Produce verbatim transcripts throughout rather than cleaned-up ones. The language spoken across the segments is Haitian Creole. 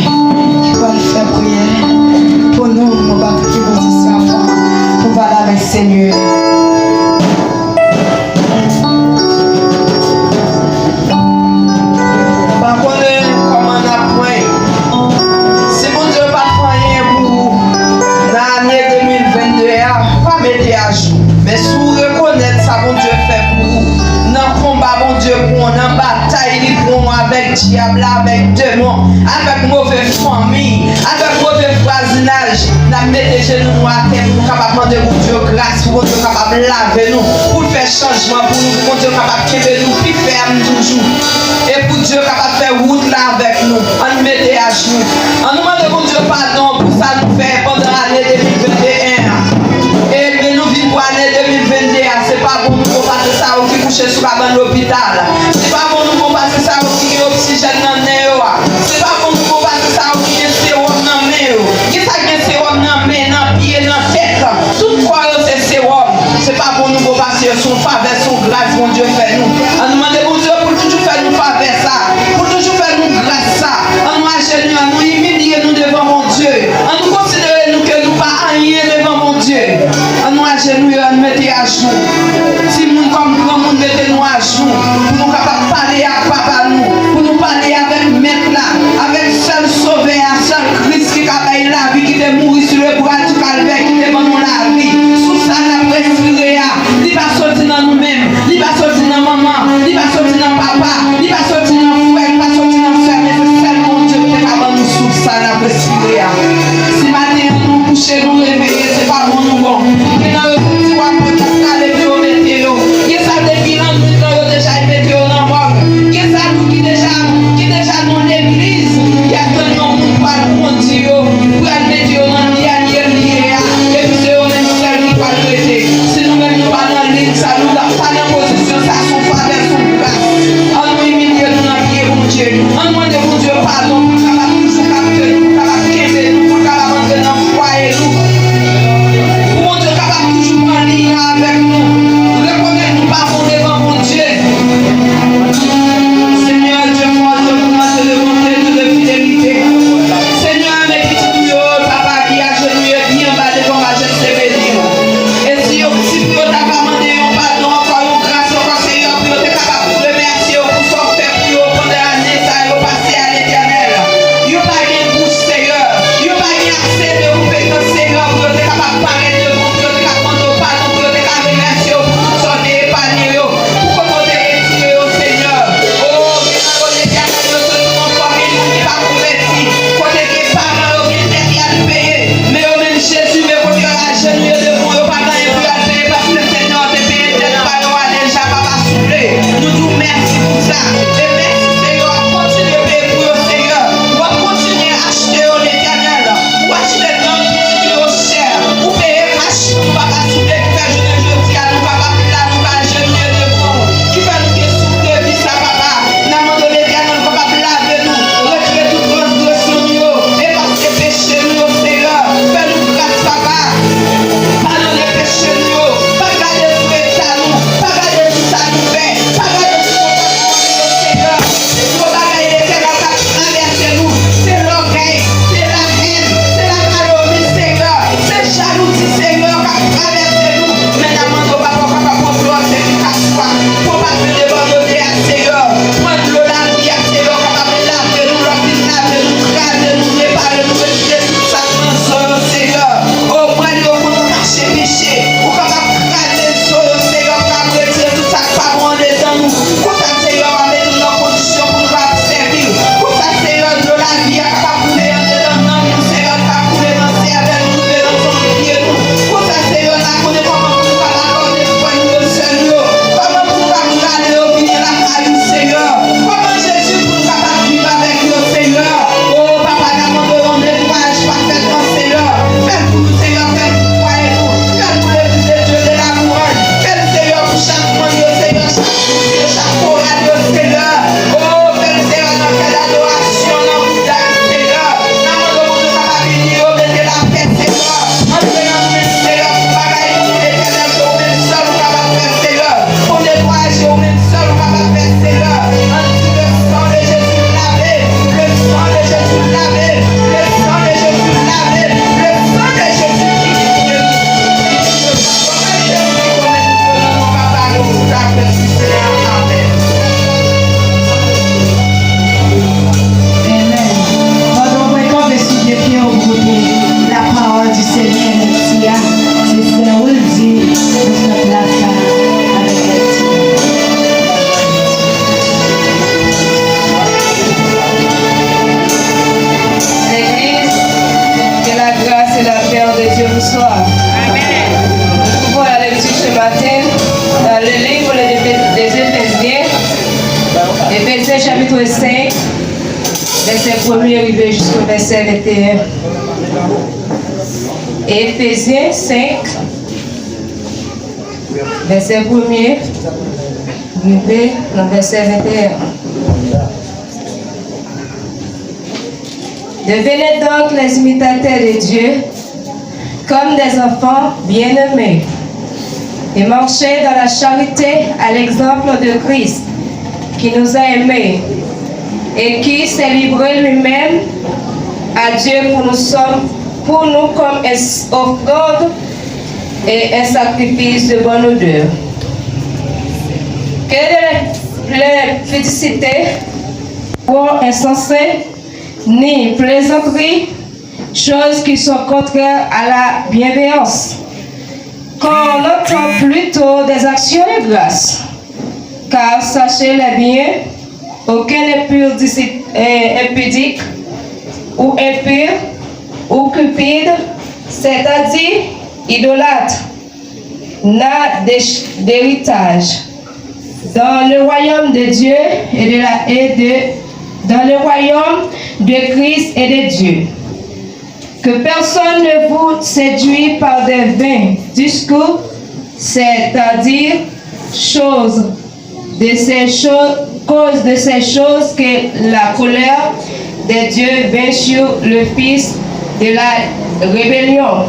Ki pral fè priyè pou nou, nou pa ki pozisyon pou pale avèk Senyè. Pa konnen kòman n ap pran. Si Bondye pa t fè anyen pou ou nan ane de mil vennde a, pa mete ajou. Men si w rekonèt sa Bondye fè pou ou, nan konba Bondye pran w, nan batay li pran w avèk dyab la, avèk demon, avèk move fanmi, avèk move vwazinaj, n ap mete jenou nou atè pou nou kapab mande Bondye gras, pou Bondye kapab lave nou, pou l fè chanjman pou nou, pou Bondye kapab kenbe nou pi fèm toujou. E pou Dye kapab fè wout la avèk nou. Ann mete ajou. Ann nou mande Bondye padon pou sa nou fè pandan ane de mil venteyen an. E men nou vin pou ane de mil vennde a, se pa bon nou bon pase sa yo ki kouche sou kabann lopital. Se pa bon nou bon pase sa yo ki gen oksijèn nan nen yo a. Se pa bon nou bon pase sa yo ki gen sewòm nan men yo. Kisa ki gen sewòm nan men, nan pye, nan tèt? Tout kò yo se sewòm. Se pa bon nou bon pase yo, se yon favè, se yon gras Bondye fè nou. Ann nou mande Bondye pou l toujou fè nou favè sa, pou l toujou fè nou gras sa. Ann nou ajenou, ann nou imilye nou devan Bondye. Ann nou konsidere nou ke nou pa anyen devan Bondye. Ann nou ajenou, ann mete ajou. Timoun kòm granmoun, mete nou ajou pou nou kapab pale ak Papa nou, pou nou pale avèk Mèt la, avèk sèl Sovè a, sèl Kris ki ka bay lavi, ki te mouri sou le bwa di Kalvè, ki te ban nou lavi. Sous sa n ap respire a, li pa soti nan nou menm, li pa soti nan manman, li pa soti nan papa, li pa soti nan frè, li pa soti nan sè, men se sèl Bondye ki te ka ban nou sous sa n ap respire a. Si maten an nou kouche, nou reveye, se pa bon nou bon. Gen nan yo ki di w ap pran tèt la, leve yo Bonsoir. Nous trouvons la lecture ce matin dans le livre des Éphé- des Éphésiens, Éphésiens chapitre cinq, verset premier rivé jusqu'au verset vingt et un. Éphésiens cinq, verset premier rivé dans verset vingt et un. Devenez donc les imitateurs de Dieu, comme des enfants bien-aimés, et marchez dans la charité à l'exemple de Christ, qui nous a aimés et qui s'est livré lui-même à Dieu pour nous, sommes, pour nous comme une offrande et un sacrifice de bonne odeur. Que de l'impudicité, propos insensés, ni plaisanteries, choses qui sont contraires à la bienveillance. Qu'on entende plutôt des actions de grâce. Car sachez-le bien, aucun impur, euh, impudique ou impur ou cupide, c'est-à-dire idolâtre, n'a d'héritage dans le royaume de Dieu et de la et de dans le royaume de Christ et de Dieu. Que personne ne vous séduit par de vains discours, c'est-à-dire choses de ces choses, cause de ces choses que la colère de Dieu vint sur le fils de la rébellion.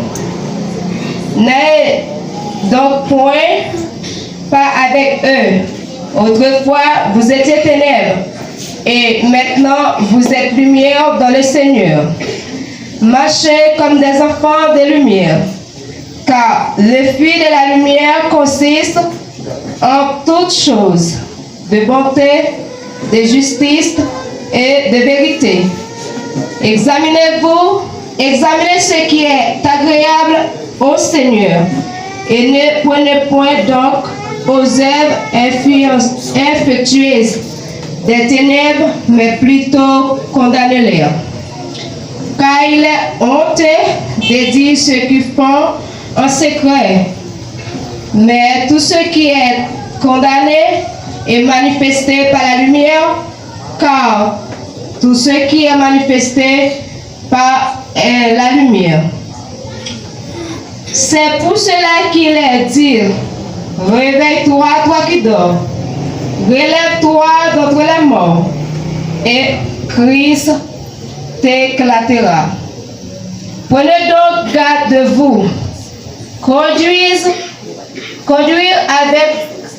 N'ayez donc point part avec eux. Autrefois, vous étiez ténèbres, et maintenant vous êtes lumière dans le Seigneur. Marchez comme des enfants de lumière, car le fruit de la lumière consiste en toutes choses de bonté, de justice et de vérité. Examinez-vous, examinez ce qui est agréable au Seigneur, et ne prenez point donc aux œuvres infectueuses des ténèbres, mais plutôt condamnez-les. Car il est honteux de dire ce qu'ils font en secret. Mais tout ce qui est condamné est manifesté par la lumière, car tout ce qui est manifesté par euh, la lumière. C'est pour cela qu'il est dit, réveille-toi, toi qui dors, relève-toi d'entre les morts, et Christ t'éclatera. Prenez donc garde de vous, conduise, conduire avec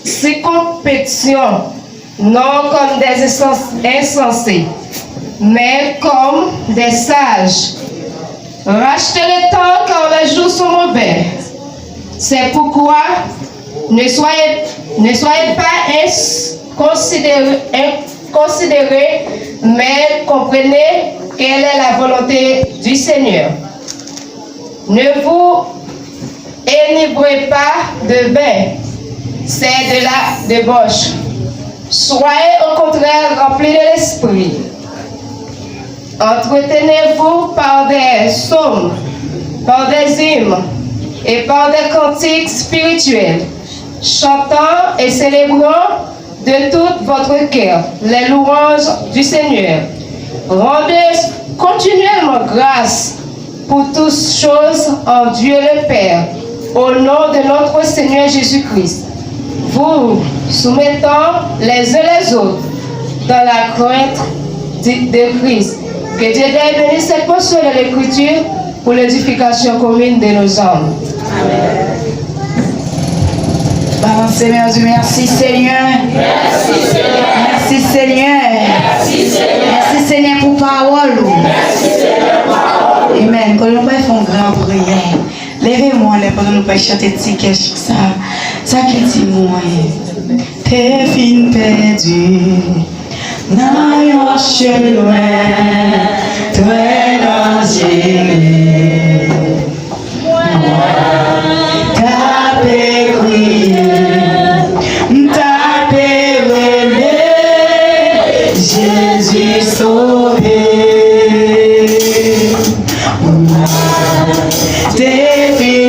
circonspection, non comme des insensés, mais comme des sages. Rachetez le temps car les jours sont mauvais. C'est pourquoi ne soyez, ne soyez pas inconsidérés, inconsidérés, mais comprenez quelle est la volonté du Seigneur. Ne vous enivrez pas de vin, c'est de la débauche. Soyez au contraire remplis de l'esprit. Entretenez-vous par des psaumes, par des hymnes et par des cantiques spirituels, chantant et célébrant de tout votre cœur les louanges du Seigneur. Rendez continuellement grâce pour toutes choses en Dieu le Père, au nom de notre Seigneur Jésus-Christ, vous soumettant les uns les autres dans la crainte de, de Christ. Que Dieu bénisse cette portion de l'Écriture pour l'édification commune de nos âmes. Amen. Balance ses mains, on dit merci Seigneur. Merci Seigneur. Merci Seigneur. Merci Seigneur. Merci Seigneur pou pawòl ou. Merci Seigneur pou pawòl ou. Amen. Kote nou pral fè yon gran priyè. Leve men w anlè pandan nou pral chante ti kè chant sa. Sa ki di mwen te fin pèdi nan yon chemen trè danjere. Mwen t ape kriye, m t ape rele, Jezi sove. Mwen te fin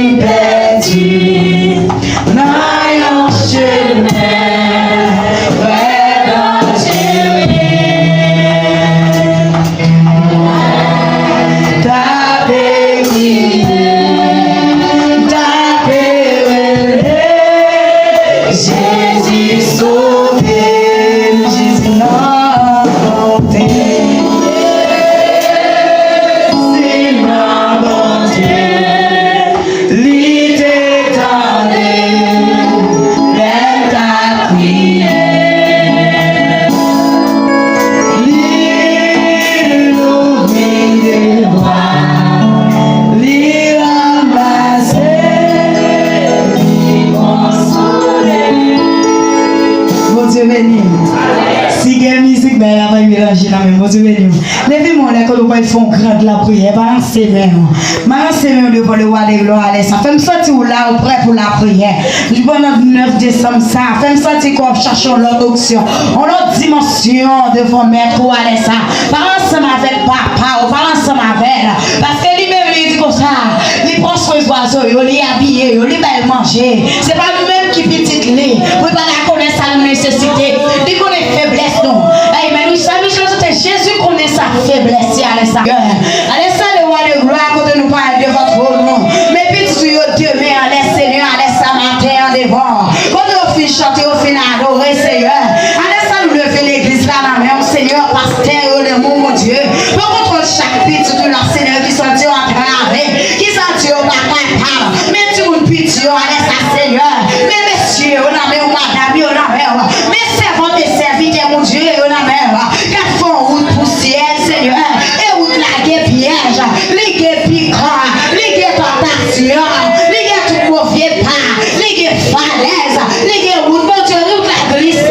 Fè yon gran lapriyè, balanse men w. Balanse men w devan le Roi de Gloire, alè sa. Fè m santi w la, ou prè pou lapriyè. Pandan nèf desanm sa, fè m santi kò w ap chache yon lòt onksyon, yon lòt dimansyon devan Mèt ou, alè sa. Pale ansanm avèk Papa w, pale ansanm avè l. Paske li menm, li di konsa, li pran swen zwazo yo, li abiye yo, li ba yo manje. Se pa nou menm ki pitit li, pou li pa ta konnen sa nou nesesite. Li konnen feblès nou. Amen. Wi, sa nou chante, Jezi konnen sa feblès li, alè sa. Alè sa, le Roi de Gloire, kote nou pral devan twòn ou. Men pitit ou yo demen, alè Senyè, alè sa maten an devan. Kote yo fin chante, yo fin adore, Senyè. Alè sa, nou leve legliz la nan men w, Senyè, pastè yo, nan men w, Bondye. Pran kontwòl chak pitit ou la, Senyè, ki santi yo antrave, ki santi yo pa kapab. Men timoun piti yo, alè sa, Senyè. Men mesye yo nan men w, madanm yo nan men w. Men sèvant e sèvitè Bondye yo nan men w. K ap fè yon wout pou syèl, Senyè. E wout la gen pyèj, li gen pikan, li gen tantasyon, li gen tout move pa, li gen falèz, li gen wout, Bondye, wout la glise.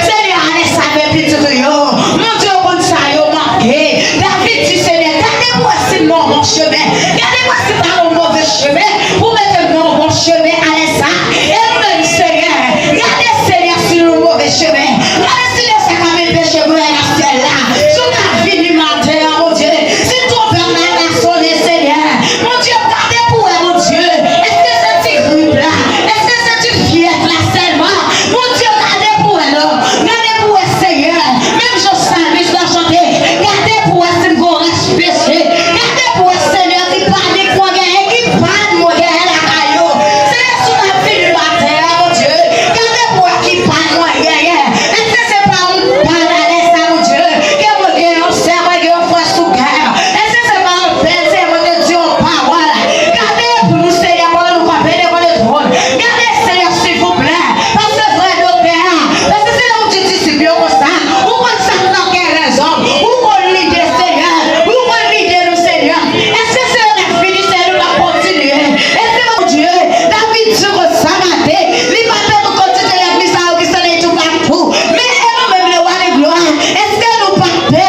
Senyè, alè sa, men pitit ou yo. Bondye, ou konn sa yo manke. David di, Senyè, gade pou wè si m nan yon bon chemen. Gade pou wè si m pa nan yon move chemen. Ou mete m nan yon bon chemen, alè sa. E nou menm, Senyè, gade, Senyè, si nou nan yon move chemen. Gade si lè sa ka met peche mwen nan syèl la. Si w ta vini maten an, Bondye, si twonpèt la ta sonnen, Senyè, Bondye, gade pou wè, Bondye. Èske se ti grip la? Èske se ti fyèv la sèlman? Bondye, gade pou wè non. Gade pou wè, Senyè. Menm jan salmis la chante, gade pou wè si m gon rès peche. Gade pou wè, Senyè, ki panik mwen genyen, ki pàn mwen genyen lakay yo. Senyè, si w ta vini maten an, Bondye, gade pou wè ki pàn mwen genyen. Èske se pa yon pàn alè sa, Bondye, ke mwen gen yon sè, mwen gen yon frè sou kè m? Èske se pa yon pè, Senyè, mwen te di yon pawòl? Gade pou nou, Senyè, pandan nou kanpe devan le twòn. Gade, Senyè, silvouplè. Pase vrè doktè a. Paske se ou di disip yo konsa. Ou konn sa k nan kè lèzòm. Ou konn lide, Senyè. Ou konn lide nou, Senyè. Èske se yo k ap fini, Senyè, nou p ap kontinye? Èske, Bondye, David di konsa maten, li pa pè pou kantite lènmi sa yo ki sène toupatou. Men e nou menm, le Roi de Gloire, èske nou pa pè?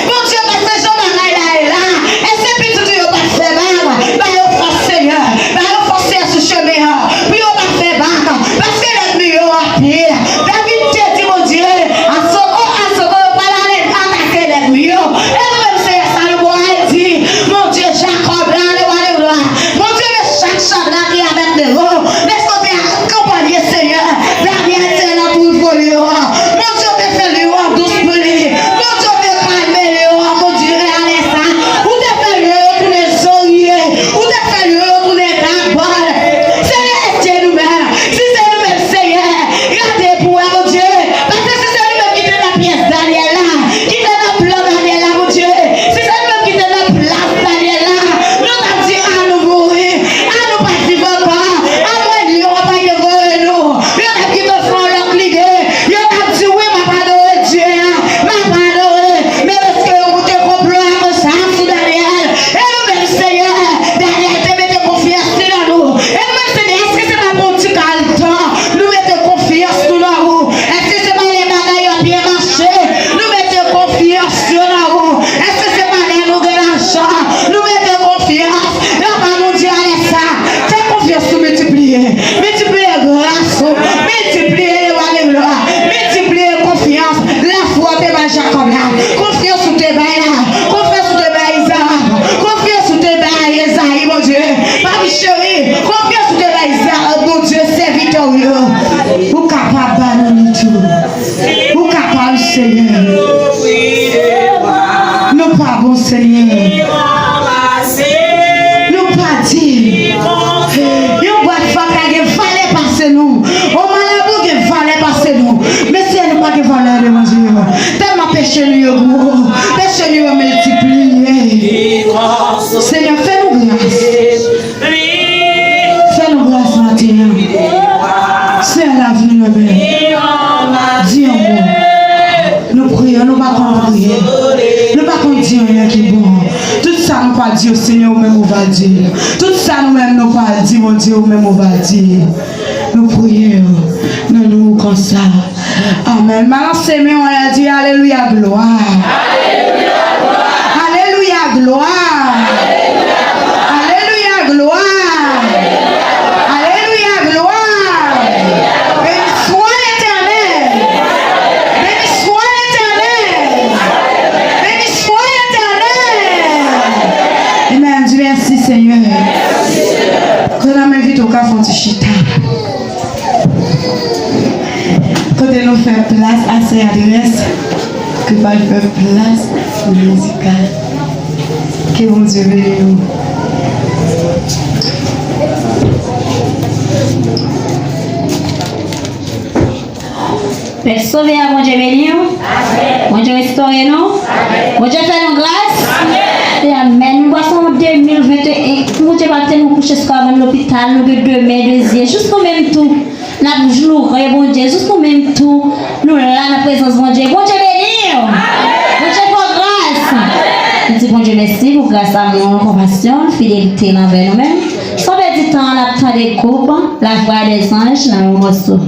Bondye, paske jan bagay la ye la, èske pitit ou yo p ap fè bak? Ba yo fòs, Senyè. Ba yo fòs, Senyè, sou chemen an. Pou yo pa fè bak. Paske lènmi yo anpil. David te di, Bondye, asoko, asoko, yo pral ale atake lènmi yo. E nou menm, Senyè, sa nou pral di? Bondye Jakòb la, le Roi de Gloire. Bondye, men chak Chadrak ki avèk Mego, men kote akonpanye, Senyè. Danyèl te nan twou foli yo. Bondye, ou te fè lyon an dous pou li. Bondye, ou te kalme lyon an, Bondye, e alè sa, ou te fè lyon yo tounen zorye. Ou te fè lyon yo tounen kabòl. Senyè, èske nou menm? Si se nou menm, Senyè, gade pou wè, Bondye. Paske si se nou menm ki te nan pyès Danyèl la, ki te nan plan Danyèl la, Bondye, si se nou menm ki te nan plas Danyèl la, nou t ap di, "A nou mouri, a nou pa viv ankò, a mwen lyon an pa devore nou." Yo t ap kite fè yon lòt lide. Yo t ap di, "Wi, m ap adore Dye a, m ap adore." Men èske yo moute konplo a konsa sou Danyèl? E nou menm, Senyè, Danyèl te mete konfyans li nan nou. E nou menm, Senyè, èske se pa pou yon ti kal tan nou mete konfyans nou nan ou? Èske se pa lè bagay yo ap byen mache nou mete konfyans yo nan ou? Èske se pa lè nou gen lajan nou mete konfyans? Papa, nou di alè sa, fè konfyans nou miltipliye. Miltipliye gras ou, miltipliye le Roi de Gloire, miltipliye konfyans, lafwa ou te bay Jakòb la, konfyans ou te bay la, konfyans ou te bay Izarak, konfyans ou te bay Ezayi, Bondye, papi cheri, konfyans ou te bay Izarak, Bondye, sèvitè w yo. Ou kapab ba nou li tou. Ou kapab, Senyè. Nou pa bon, Senyè. Nou pa di. Yon bwat fatra gen valè pase nou. Yon malabou gen valè pase nou. Men, Senyè, nou pa gen valè devan je w. Tèlman peche nou yo gwo. Peche nou yo miltipliye. Senyè, fè nou gras. Fè nou gras maten an. Senyè, lavi nou nan men w. Di yon mo. Nou priye, nou pa konn priye. Nou pa konn di anyen ki bon. Tout sa nou pa di yo, Senyè, ou menm ou va di l. Tout sa nou menm nou pa di, Bondye, ou menm ou va di. Nou priye nan non w konsa. Amèn. Balanse men w anlè, di, "Alelouya, glwa." Alelouya, glwa. Alelouya, glwa. Glwa! Alelouya, glwa! Alelouya, glwa! Beni swa Letènèl! Beni swa Letènèl! Beni swa Letènèl! Amen. Di mèsi, Senyè. Kote n ap envite w ka fè yon ti chita. Kote nou fè plas a sè Adrès, ki pral fè plas pou mizikal. Ke Bondye beni nou. Pèp sove a, Bondye beni w. Bondye restore nou. Bondye fè nou gras. E amèn. Nou pase yon de mil venteyen. Pou Bondye pa kite nou kouche sou kabann lopital, nou gen de men, de zye. Jis nou menm tou. N ap loure Bondye. Jis nou menm tou. Nou la nan prezans Bondye. Bondye beni w. Bondye fè w gras. Nou di Bondye mèsi pou gras, amou l, konpasyon l, fidelite l anvè nou menm. San pèdi tan, n ap tande gwoup La Voix des Anges nan yon mòso.